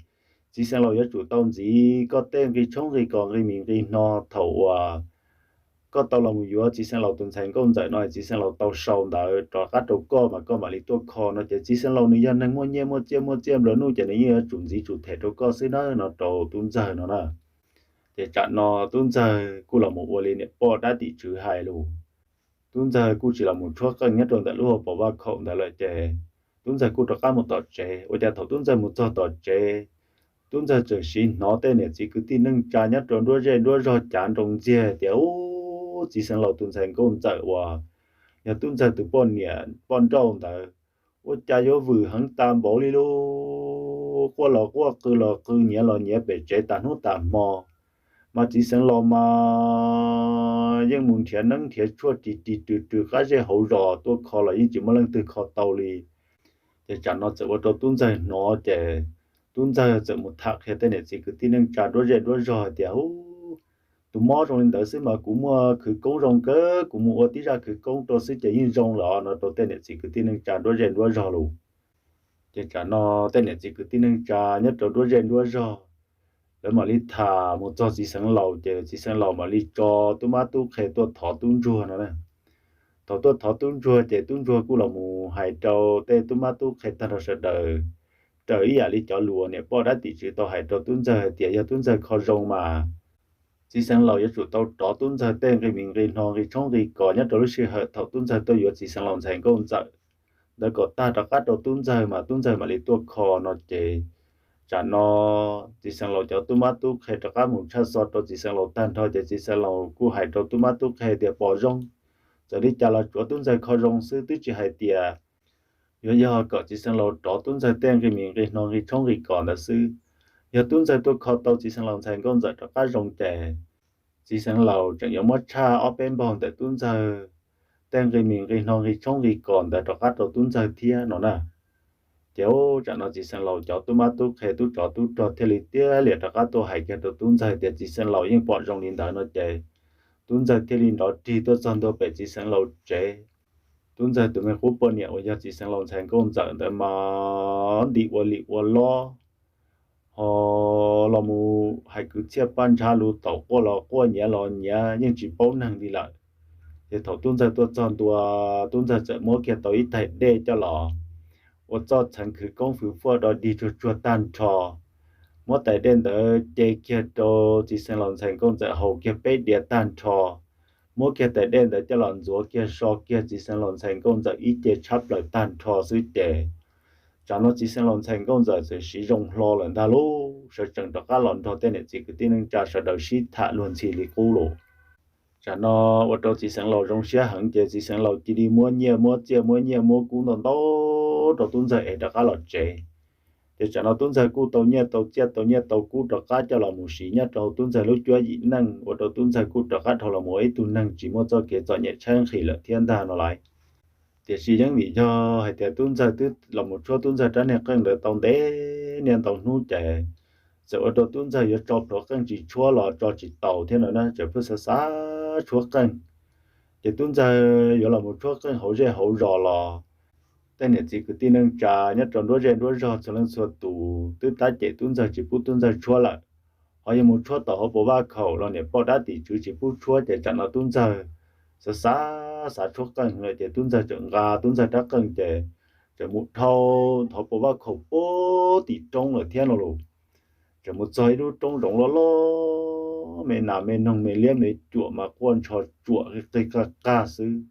txiv xeev laus yuav tsum tau ntxiv koj tej nqi tshoob nqi kos nqi mis nqi hno thaum uas koj tau los mus yuav txiv xeev laus tus ntxhais nkauj ntxawm no, txiv xeev laus tau sau ntawv rov qab rau koj mas koj mam li tuaj kho no ces txiv xeev laus nws yog neeg muaj nyiaj muaj txiaj, muaj txiaj nplua nuj ces nws yeej yuav tsum ntxiv tsum them rau koj xwb na no rau tub ntxawg no na. Ces tsam no tub ntxawg kuj los mus ua li niam poj dab tim tswv hais lus. Tub ntxawg kuj tsis los mus tshuab qeej nyob rau ntawm lub hauv paus vaj khaum ntawd lawm ces tub ntxawg kuj rov qab mus tom tsev. Ua cas thaum tub ntxawg mus txog tom tsev, tub ntxawg txawm sim hnov tej niam txiv kwv tij neej tsa nyob rau nruab zej nruab zog cav nroo ntxiag tias, Ub, txiv xeev laus tus ntxhais nkauj ntxawm uas yog tub ntxawg tus poj niam poj nrauj ntawd, ua cas yuav vwm heev tas npaum li lub, quaj los quaj qw los qw nyiav los nyiav pem tsev tas hnub tas hmo. Mas txiv xeev laus mas yeej mus nrhiav neeb nrhiav tshuaj ris ris rws rws qab zej hauv zos tuaj kho los yeej tsis muaj leej twg kho tau li. Ces tsam no txawm ua rau tub ntxawg hnov ces tub ntxawg txawm mus tham qhia tej niam txiv kwv tij neej tsa nruab zej nruab zog hais tias, Ub, tus mob zoo li ntawd xwb mas kuv muaj khwv koob zoo kawg, kuv mus ua tib zaj khwv koob rau xwb ces yeej zoo lawm no rau tej niam txiv kwv tij neej tsa nruab zej nruab zog lus. Ces tsam no tej niam txiv kwv tij neej tsa nyob rau nruab zej nruab zog lawv mam li tham mus txog txiv xeev laus ces txiv xeev laus mam li tso tub mab tub qhe tuaj thov tub ntsuag no na. Thaum tuaj thov tub ntsuag ces tub ntsuag kuj los mus hais rau tej tub mab tub qhe tag nrho sawv daws raws ib yam li cov lus niam poj dab tim tswv tau hais rau tub ntxawg hais tias yog tub ntxawg kho zoo mas txiv xeev laus yuav tsum tau rov tub ntxawg tej nqi mis nqi hno nqi tshoob nqi kos nyob rau lub sij hawm thaum tub ntxawg tuaj yuav txiv xeev laus ntxhais nkauj ntxawm ntawd kom tag rov qab rau tub ntxawg mas tub ntxawg mam li tuaj kho no ces tsam no txiv xeev laus cov tub mab tub qhe rov qab mus tshaj xov rau txiv xeev laus tag nrho ces txiv xeev laus kuj hais rau tub mab tub qhe tias pom zoo, txawm li cas los tsuav tub ntxawg kho zoo xwb twb tsis hais tias yuav yog kom txiv xeev laus rov tub ntxawg tej nqi mis nqi hno nqi tshoob nqi kos ntawd xwb. Yog tub ntxawg tuaj kho tau txiv xeev laus ntxhais nkauj ntxawm rov qab zoo ces txiv xeev laus tseem yuav muab tshaj ob peb npaug ntawm tub ntxawg tej nqi mis nqi hno nqi tshoob nqi kos ntawd rov qab rau tub ntxawg thiab no na. Ces ub, tsam no txiv xeev laus cov tub mab tub qhe tub tsov tub rog thiaj li tiag liam rov qab tuaj hais kiag rau tub ntxawg tias txiv xeev laus yeej pom zoo li ntawd no ces tub ntxawg thiaj li nrov rig tuaj txog ntua pem txiv xeev laus tsev. Tub ntxawg tus me qub poj niam uas yog txiv xeev laus ntxhais nkauj ntxawm ntawd mas ntim ua lim ua lob ho los mus hais kwv txhiaj paj ntsha lus taum quaj los quaj nyiav los nyiav yeej tsis paub neeg li lawm. Ces thaum tub ntxawg tuaj txog ntua, tub ntxawg txawm muab kiag tau ib tais dej coj los ua txoj txheev khwv koob fwv fuaj do dig tsuag tsuag tag nrho, muab tais dej ntawd ce kiag rau txiv xeev laus ntxhais nkauj ntxawm haus kiag peb diav tag nrho, muab kiag tais dej ntawd coj los ntxuav kiag so kiag txiv xeev laus ntxhais nkauj ntxawm ib ce tshab plaws tag nrho xwb ces tsam no txiv xeev laus ntxhais nkauj ntxawm txawm siv zoo hlo lawm ntag lauj, sawv tsees rov qab los nrog tej niam txiv kwv tij neej tsa sawv daws sib tham luag ntxhi li qub lawm. Tsam no ua rau txiv xeev laus zoo siab heev ces txiv xeev laus cia li muab nyiaj muab txiaj muab nyiaj muab kub ntau ntau rau tub ntxawg es rov qab los tsev. Ces tsam no tub ntxawg kuj tau nyiaj tau txiaj tau nyiaj tau kub rov qab coj los mus siv nyob rau tub ntxawg lub cuab yim neej ua rau tub ntxawg kuj rov qab dhau los mus ua ib tug neeg tsis muaj txoj kev txom nyem tshaib nqhis lawm thiab ntag no lauj. Tiam sis yeej vim yog hais tias tub ntxawg twb los mus tshuab tub ntxawg rab niag qeej ntawd tau ntev niaj ntau hnub ces txawm ua rau tub ntxawg yuav tso plhuav qeej tsis tshuab los tso tsis taus thiab no na, txawm pheej xav xav tshuab qeej. Ces tub ntxawg yuav los mus tshuab qeej hauv zej hauv zos los tej niam txiv kwv tij neej tsa nyob rau nruab zej nruab zog txhua leej txhua tus twb tab cem tub ntxawg tsis pub tub ntxawg tshuab lawm, ho yuav mus tshuab tom hauv paus vaj khaum los niam poj dab tim tswv tsis pub tshuab ces tsam no tub ntxawg xav xav xav tshuab qeej ces tub ntxawg txawm nqa tub ntxawg rab qeej ces txawm mus dhau hauv paus vaj khaum puag tim roob lawm thiab no los. Txawm mus txog ib lub roob zoov loj loj, me nas me noog me liab me cuam mas quaj ntsho tsuam qig qaj qaj xwb.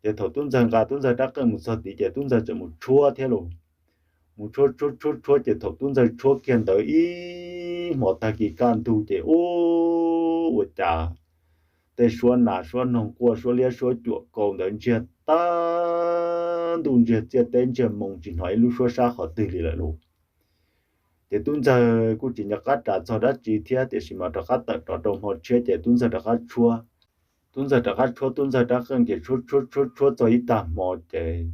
Ces thaum tub ntxawg nqa tub ntxawg rab qeej mus txog tid ces tub ntxawg txawm mus tshuab thiab los. Mus tshuab tshuab tshuab tshuab ces thaum tub ntxawg tshuab kiag ntawd ib hmos tag kis kaj ntug ces ub, ua cas tej suab nas suab noog quaj suab liab suab cuam kaus ntawd ntsiag tag ntuj ntsiag txiaj teb ntsiag moo tsis hnov ib lub suab sab qhov twg li lawm los. Ces tub ntxawg kuj tsis nco qab ras txog dab tsi thiab tiam sis mas rov qab tawm rov rau hmo tshiab ces tub ntxawg rov qab tshuab. Tub ntxawg rov qab tshuab tub ntxawg rab qeej ces tshuab tshuab tshuab tshuab txog ib tag hmo ces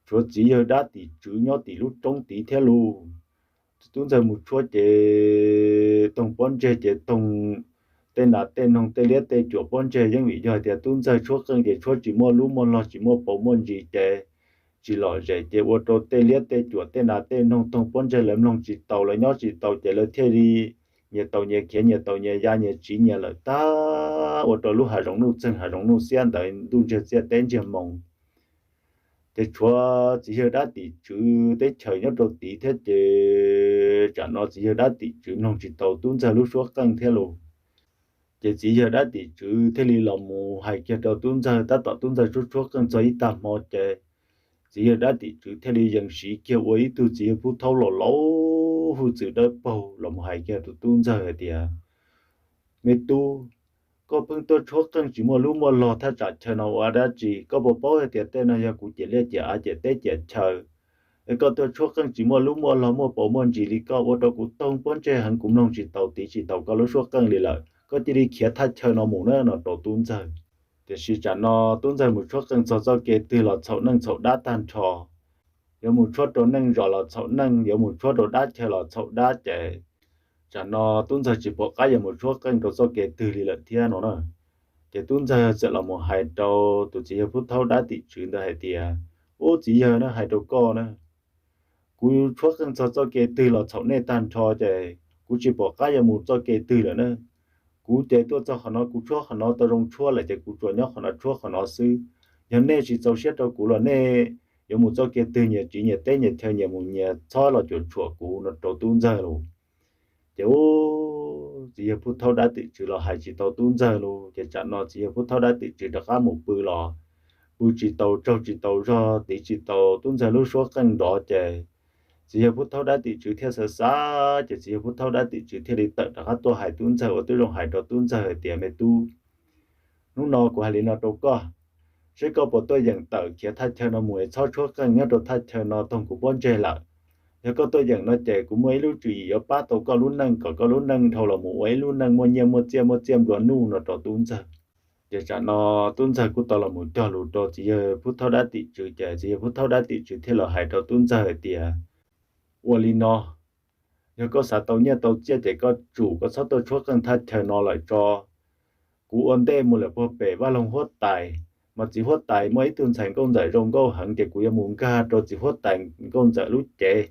tshuav txiv yawg dab tim tswv nyob tim lub roob tid thiab los. Tub ntxawg mus tshuab ces toog pob ntseg ces toog tej nas tej noog tej liab tej cuam pob ntseg yeej vim yog tias tub ntxawg tshuab qeej ces tshuab tsis muaj lub muaj log tsis muaj paus muaj ntsis ces tsis lom zem ces ua rau tej liab tej cuam tej nas tej noog toog pob ntseg lawv mloog tsis taus lawv nyob tsis taus ces lawv thiaj li nyias taus nyias khiav nyias taus nyias ya nyias tsiv nyias lawm tag ua rau lub hav zoov nuj txeeg hav zoov nuj xiab ntawd ntuj ntsiag txiaj teb ntsiag moo. Ces tshuav txiv yawg dab tim tswv teb chaws nyob rau tid thiab ces tsam no txiv yawg dab tim tswv mloog tsis tau tub ntxawg lub suab qeej thiab los. Ces txiv yawg dab tim tswv thiaj li los mus hais kiag rau tub ntxawg tab tom tub ntxawg tshuab tshuab qeej txog ib tag hmo ces txiv yawg dab tim tswv thiaj li yees siv kiag ua ib tug txiv yawg pub thaub laus laus hwj txwv dawb paug los mus hais kiag rau tub ntxawg hais tias, me tub, koj pheej tuaj tshuab qeej tsis muaj lub muaj log thaj tsam chaw no ua dab tsi? Koj puas paub hais tias tej no yog kuv ciam liaj ciam av ciam teb ciam chaw? Es koj tuaj tshuab qeej tsis muaj lub muaj log muaj paus muaj ntsis li koj ua rau kuv toog pob ntseg heev kuv mloog tsis taus tiv tsis taus koj lub suab qeej li lawm, koj cia li khiav thaj chaw no mus na no rau tub ntxawg. Tiam sis tsam no tub ntxawg mus tshuab qeej txog txoj kev twg los txhaum neej txhaum dab tag nrho. Yuav mus tshuab rau neej zos los txhaum neej, yuav mus tshuab rau dab chaw los txhaum dab ces tsam no tub ntxawg tsis pom qab yuav mus tshuab qeej rau txoj kev twg li lawm thiab no na. Ces tub ntxawg txawm los mus hais rau tus txiv yawg pub thaub dab tim tswv ntawd hais tias, ub txiv yawg na, hais rau koj na, kuv tshuab qeej txog txoj kev twg los txhaum nej tag nrho ces kuv tsis pom qab yuav mus txoj kev twg lawm na. Kuv ces tuaj txog qhov no kuv tshuab qhov no tau zoo tshuab lawm ces kuv tsuas nyob qhov no tshuab qhov no xwb. Yog nej tsis txaus siab rau kuv los nej yuav mus txoj kev twg nyias tsiv nyias teb nyias chaw nyias mus nyias, txhob los cuam tshuam kuv no rau tub ntxawg los. Ces ub, txiv yawg pub thaub dab tim tswv los hais tsis tau tub ntxawg los ces tsam no txiv yawg pub thaub dab tim tswv rov qab mus pw los pw tsis tau tsaug tsis tau zog tiv tsis tau tub ntxawg lub suab qeej nrov ces txiv yawg pub thaub dab tim tswv thiaj xav xav ces txiv yawg pub thaub dab tim tswv thiaj li tawm rov qab tuaj hais tub ntxawg uas twb zoo hais rau tub ntxawg hais tias, me tub, hnub no kuv hais li no rau koj, seb koj puas tuaj yeem tawm khiav thaj chaw no mus es txhob tshuab qeej nyob rau thaj chaw no toog kuv pob ntseg lawm. Yog koj tuaj yeem no ces kuv muaj ib lub tswv yim yuav pab tau koj lub neej kom koj lub neej dhau los mus ua ib lub neej muaj nyiaj muaj txiaj muaj txiaj nplua nuj no rau tub ntxawg. Ces tsam no tub ntxawg kuj tau los mus cog lus rau txiv yawg pub thaub dab tim tswv ces txiv yawg pub thaub dab tim tswv thiaj los hais rau tub ntxawg hais tias, ua li no, yog koj xav tau nyiaj tau txiaj ces koj tsum koj txhob tuaj tshuab qeej thaj chaw no lawm tso. Kuv ua ntej mus lawm puag pem vaj loog huab tais, mas txiv huab tais muaj ib tug ntxhais nkauj ntxawm zoo nkauj heev ces kuv yuav mus nkag rau txiv huab tais nkauj ntxawm lub cev.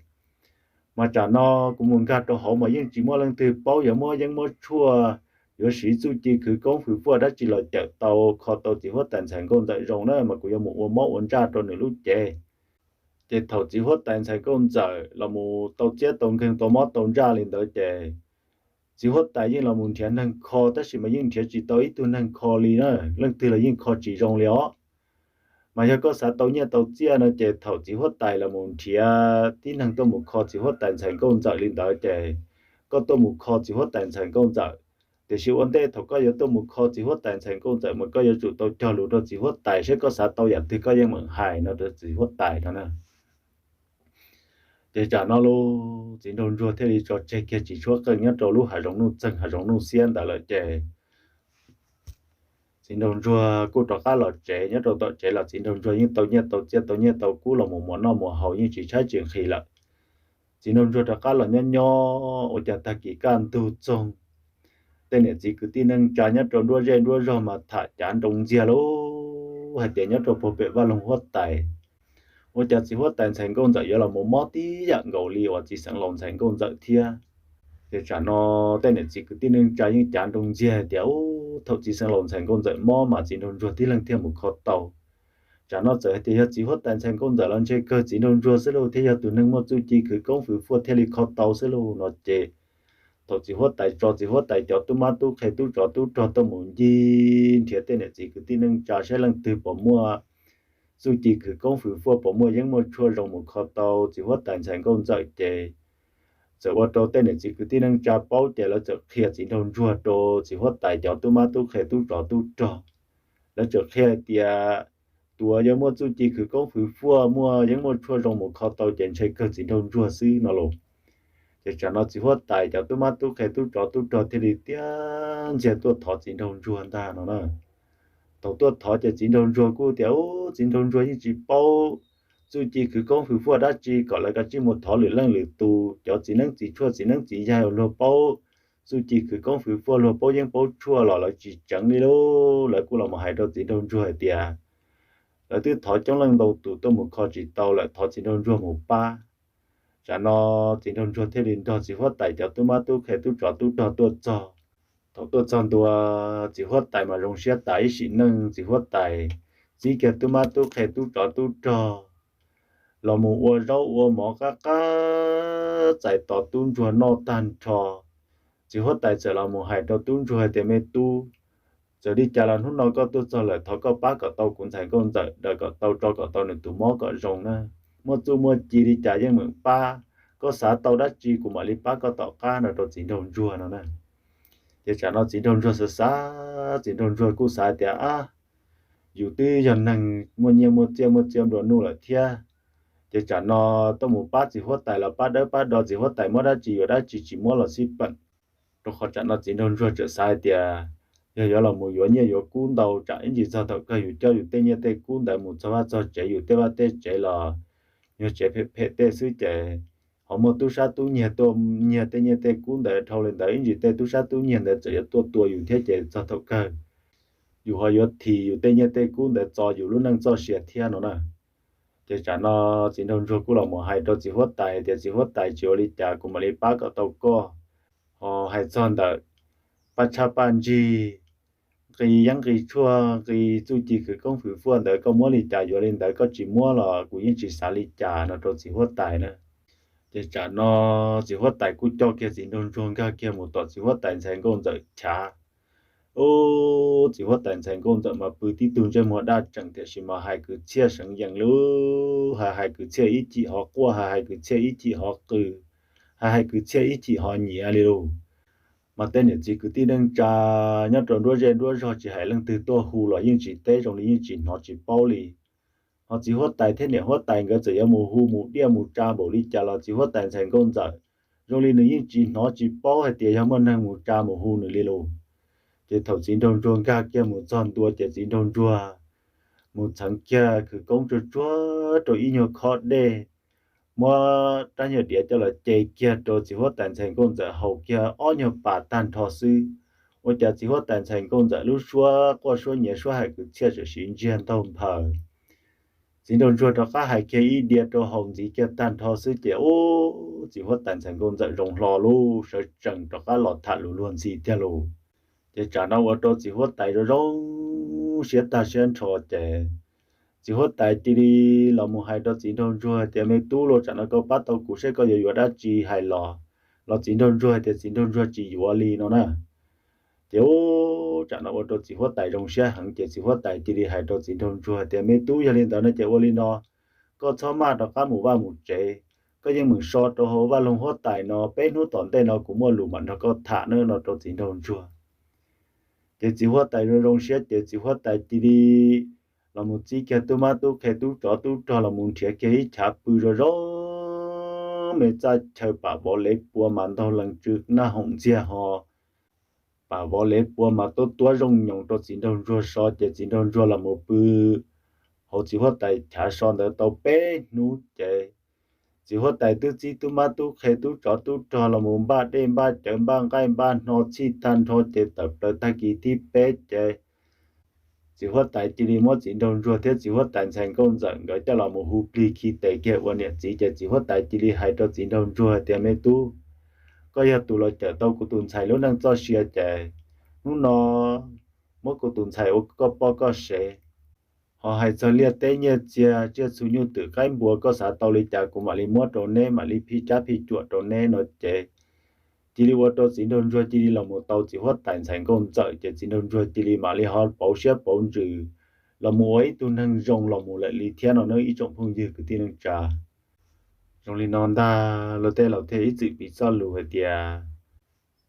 Mas tsam no kuv mus nkag rau hauv mas yeej tsis muaj leej twg paub, yuav muab yeeb muab tshuaj yuav siv txuj ci khwv koob fwv fuaj dab tsi los cawm tau kho tau txiv huab tais ntxhais nkauj ntxawm zoo na mas kuv yuav mus ua mob ua ntsaj rau nws lub cev. Ces thaum txiv huab tais ntxhais nkauj ntxawm los mus tau txiab tau nkeeg tau mob tau ntsaj li ntawd ces txiv huab tais yeej los mus nrhiav neeg kho tab sis mas yeej nrhiav tsis tau ib tug neeg kho li na, leej twg los yeej kho tsis zoo li os. Mas yog koj xav tau nyiaj tau txiaj no ces thaum txiv huab tais los mus nrhiav tib neeg tuaj mus kho txiv huab tais ntxhais nkauj ntxawm li ntawd ces koj tuaj mus kho txiv huab tais ntxhais nkauj ntxawm. Tiam sis ua ntej thaum koj yuav tuaj mus kho txiv huab tais ntxhais nkauj ntxawm mas koj yuav tsum tau cog lus rau txiv huab tais saib koj xav tau yam twg koj yeej meem hais no rau txiv huab tais no na. Ces tsam no lub txiv nraug ntsuag thiaj li tso tseg kiag tsis tshuab qeej nyob rau lub hav zoov nuj txeeg hav zoov nuj xiab ntawd lawm ces txiv nraug ntsuag kuj rov qab los tsev. Nyob rau tom tsev los txiv nraug ntsuag yeej tau nyiaj tau txiaj tau nyiaj tau kub los mus muas noj muas haus yeej tsis tshaib tsis nqhis lawm. Txiv nraug ntsuag rov qab los nyob nyob ua cas tag kis kaj ntug txoog, tej niam txiv kwv tij neej tsa nyob rau nruab zej nruab zog mas tham cav nroo ntxiag lauj hais tias nyob rau puag pem vaj loog huab tais ua cas txiv huab tais ntxhais nkauj ntxawm yuav los mus mob tib yam nkaus li uas txiv xeev laus ntxhais nkauj ntxawm thiab. Ces tsam no tej niam txiv kwv tij neej tsa yeej cav nroo ntxiag hais tias ub thaum txiv xeev laus ntxhais nkauj ntxawm mob mas txiv nraug ntsuag tib leeg thiaj mus kho tau. Tsam no txawm hais tias yog txiv huab tais ntxhais nkauj ntxawm los ntshe kawg txiv nraug ntsuag xwb lauj thiab yog tus neeg muaj txuj ci khwv koob fwv fuaj thiaj li kho tau xwb lauj no ces thaum txiv huab tais tso txiv huab tais cov tub mab tub qhe tub tsov tub rog tuaj mus ncig nrhiav tej niam txiv kwv tij neej tsa saib leej twg puas muaj txuj ci khwv koob fwv fuaj puas muaj yeeb muaj tshuaj zoo mus kho tau txiv huab tais ntxhais nkauj ntxawm ces txawm ua rau tej niam txiv kwv tij neej tsa paub ces lawv txawm qhia txiv nraug ntsuag rau txiv huab tais cov tub mab tub qhe tub tsov tub rog. Lawv txawm qhia hais tias tus uas yog muaj txuj ci khwv koob fwv fuaj muaj yeeb muaj tshuaj zoo mus kho tau ces ntshe kawg txiv nraug ntsuag xwb no los. Ces tsam no txiv huab tais cov tub mab tub qhe tub tsov tub rog thiaj li tiag ntxiag tuaj thov txiv nraug ntsuag ntag no na. Thaum tuaj thov ces txiv nraug ntsuag kuj tias ub txiv nraug ntsuag yeej tsis paub txuj ci khwv koob fwv fuaj dab tsi kom lawv kav tsij mus thov lwm leej lwm tus cov txiv neeb txiv tshuaj txiv neeb txiv yaig uas luag paub txuj ci khwv koob fwv fuaj luag paub yeeb paub tshuaj los lawv tsis tseev li lauj. Lawv kuj los mus hais rau txiv nraug ntsuag hais tias lawv twb thov coob leej ntau tus tuaj mus kho tsis tau lawm thov txiv nraug ntsuag mus pab. Tsam no txiv nraug ntsuag thiaj li nrog txiv huab tais cov tub mab tub qhe tub tsov tub rog tuaj txog. Thaum tuaj txog ntua txiv huab tais mas zoo siab tas ib sim neej txiv huab tais txib kiag tub mab tub qhe tub tsov tub rog los mus ua zaub ua mov qab qab txais tos tub ntsuag noj tag nrho. Txiv huab tais txawm los mus hais rau tub ntsuag hais tias me tub, txawm li cas los hnub no koj tuaj txog lawm thov koj pab kom tau kuv ntxhais nkauj ntxawm daws kom tau tso kom tau nws tus mob kom zoo na. Muaj txuj muaj ci li cas yeej meem pab, koj xav tau dab tsi kuv mam li pab koj tom qab no rau txiv nraug ntsuag no na. Ces tsam no txiv nraug ntsuag xav xav txiv nraug ntsuag kuj xav tias ab, yus twb yog neeg muaj nyiaj muaj txiaj muaj txiaj nplua nuj lawm thiab, ces tsam no tuaj mus pab txiv huab tais los pab dawb pab do txiv huab tais muab dab tsi yuav dab tsi tsis muab los xij peem. Rau qhov tsam no txiv nraug ntsuag txawm xav hais tias yog yuav los mus yuav nyiaj yuav kub ntau tsam ib ntsis txog thaum kawg yus coj yus tej nyiaj tej kub ntawd mus txog vaj txog tsev yus tej vaj tej tsev los nyuag tsev phem phem tej xwb ces ho muaj tub sab tub nyiag tuaj nyiag tej nyiaj tej kub ntawd dhau li ntawd ib ntsis tej tub sab tub nyiag ntawd txawm yuav tuaj tua yus thiab ces txog thaum kawg yus ho yuav thim yus tej nyiaj tej kub ntawd txo yus lub neej txoj sia thiab no na. Ces tsam no txiv nraug ntsuag kuj los mus hais rau txiv huab tais tias txiv huab tais tsis ua li cas kuv mam li pab kom tau koj. Ho hais txog ntawm paj tshab paj ntsig, nqi yeeb nqi tshuaj nqi txuj ci khwv koob fwv fuaj ntawd koj muab li cas yuav li ntawd, koj tsis muab los kuv yeej tsis xav li cas no rau txiv huab tais na. Ces tsam no txiv huab tais kuj coj kiag txiv nraug ntsuag nkag kiag mus tom txiv huab tais ntxhais nkauj ntxawm chav. Ub, txiv huab tais ntxhais nkauj ntxawm mas pw tib tug ntsej muag daj tseem tiam sis mas hais kwv txhiaj seev yees lub, hais hais kwv txhiaj ib chim ho quaj, hais hais kwv txhiaj ib chim ho qw, hais hais kwv txhiaj ib chim ho nyiav li lus. Mas tej niam txiv kwv tij neej tsa nyob rau nruab zej nruab zog tsis hais leej twg tuaj hu los yeej tsis teb zoo li yeej tsis hnov tsis paub li. Ho txiv huab tais thiab niam huab tais nkawd txawm yuav mus hu mus diaj mus tsa npaum li cas los txiv huab tais ntxhais nkauj ntxawm zoo li nws yeej tsis hnov tsis paub hais tias yog muaj neeg mus tsa mus hu nws li lus. Ces thaum txiv nraug ntsuag nkag kiag mus txog ntua ces txiv nraug ntsuag mus txheev kiag khwv koob tsuag tsuag rau ib nyuag khob dej, muab rab nyuag diav coj los ce kiag rau txiv huab tais ntxhais nkauj ntxawm haus kiag ob nyuag pas tag nrho xwb, ua cas txiv huab tais ntxhais nkauj ntxawm lub suab quaj suab nyiav suab hais kwv txhiaj txawm siv ntsiag ntaug nphaws. Txiv nraug ntsuag rov qab hais kiag ib diav rau haus ntxiv kiag tag nrho xwb ces ub, txiv huab tais ntxhais nkauj ntxawm zoo hlo lub sawv tsees rov qab los tham lus luag ntxhi tiag lus. Ces tsam no ua rau txiv huab tais zoo zoo siab tag siab nrho ces txiv huab tais cia li los mus hais rau txiv nraug ntsuag tias, Me tub, los tsam no koj pab tau kuv seb koj yuav yuav dab tsi hais los. Los txiv nraug ntsuag hais tias txiv nraug ntsuag tsis yuav li no na. Ces ub, tsam no ua rau txiv huab tais zoo siab heev ces txiv huab tais cia li hais rau txiv nraug ntsuag tias, Me tub, yog li ntawd no ces ua li no, koj txhob maj rov qab mus vaj mus tsev, koj yeej meem so rau hauv vaj loog huab tais no, peb hnub tom ntej no kuv muaj lus mam nrog koj tham na no rau txiv nraug ntsuag. Ces txiv huab tais zoo zoo siab ces txiv huab tais cia li los mus txib kiag tub mab tub qhe tub tsov tub rog los mus nrhiav kiag ib chav pw zoo zoo, me txaj chaw pam vov lev pua mas ntaug lees tsw naj hoom ntxiag ho, pam vov lev pua mas tuab tuab zoo nyoos rau txiv nraug ntsuag so ces txiv nraug ntsuag los mus pw hauv txiv huab tais chav so ntawd tau peb hnub ces txiv huab tais twb txib tub mab tub qhe tub tsov tub rog los mus npaj dej npaj cawv npaj nqaij npaj hno txhij tag nrho ces tawm plaws tag kis thib peb ces txiv huab tais cia li muab txiv nraug ntsuag thiab txiv huab tais ntxhais nkauj ntxawm nkawd coj los mus hu plig khi tes kiag ua niam txiv ces txiv huab tais cia li hais rau txiv nraug ntsuag tias, Me tub, koj yog tus los cawm tau kuv tus ntxhais lub neej txoj sia ces hnub no muab kuv tus ntxhais ua koj poj koj sev. Ho hais txog liaj teb nyiaj txiag tsiaj txhu nyuj twm qaib npua koj xav tau li cas kuv mam li muab rau neb, mam li phij cab phij cuam rau neb no ces cia li ua rau txiv nraug ntsuag cia li los mus tau txiv huab tais ntxhais nkauj ntxawm ces txiv nraug ntsuag cia li mam li ho pauv siab pauv ntsws los mus ua ib tug neeg zoo los mus lawm li thiab no nawb ib tsoom phooj ywg kwv tij neej tsa. Zoo li no ntag, luag tej laus thiaj ib txwm piv txoj lus hais tias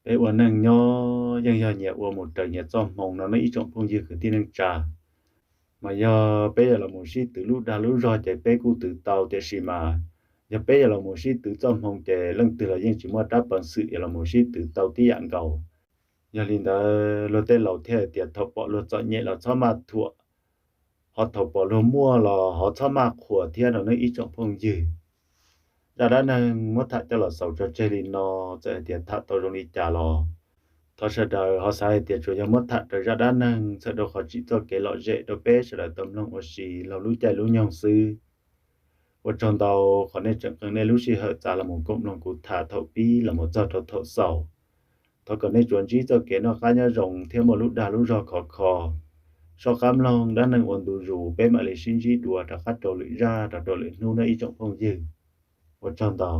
peb ua neej nyob yeej yog nyias ua mus raws nyias txoj hmoo no nawb ib tsoom phooj ywg kwv tij neej tsa. Mas yog peb yuav los mus sib twv lub dag lub zog ces peb kuj twv tau, tiam sis mas yog peb yuav los mus sib twv txoj hmoo ces leej twg los yeej tsis muaj rab peev xwm yuav los mus sib twv tau tib yam nkaus. Yog li ntawd luag tej laus thiaj hais tias thaum pom luag txom nyem los txhob maj thuam, ho thaum pom luag muaj los ho txhob maj qhuas thiab no nawb ib tsoom phooj ywg. Zaj dab neeg muab tham coj los xaus tso tseg li no, txawm hais tias tham tau zoo li cas los thov sawv daws ho xav hais tias tsuas yog muab tham raws zaj dab neeg txhawm rau qhov tsim txoj kev lom zem rau peb sawv daws tau mloog ua si laug lub caij lub nyoog xwb. Ua tsaug ntau qhov nej tseem qee nej lub sij hawm txav los mus koom mloog kuv tham thaum pib los mus txog rau thaum xaus. Thov kom nej tsuas ntsib txoj kev noj qab nyob zoo thiab muaj lub dag lub zog khov kho. Soj qab mloog dab neeg ua ntu zus, peb mam li sib ntsib dua rov qab rau lwm zaj rau lwm hnub nawb ib tsoom phooj ywg. Ua tsaug ntau.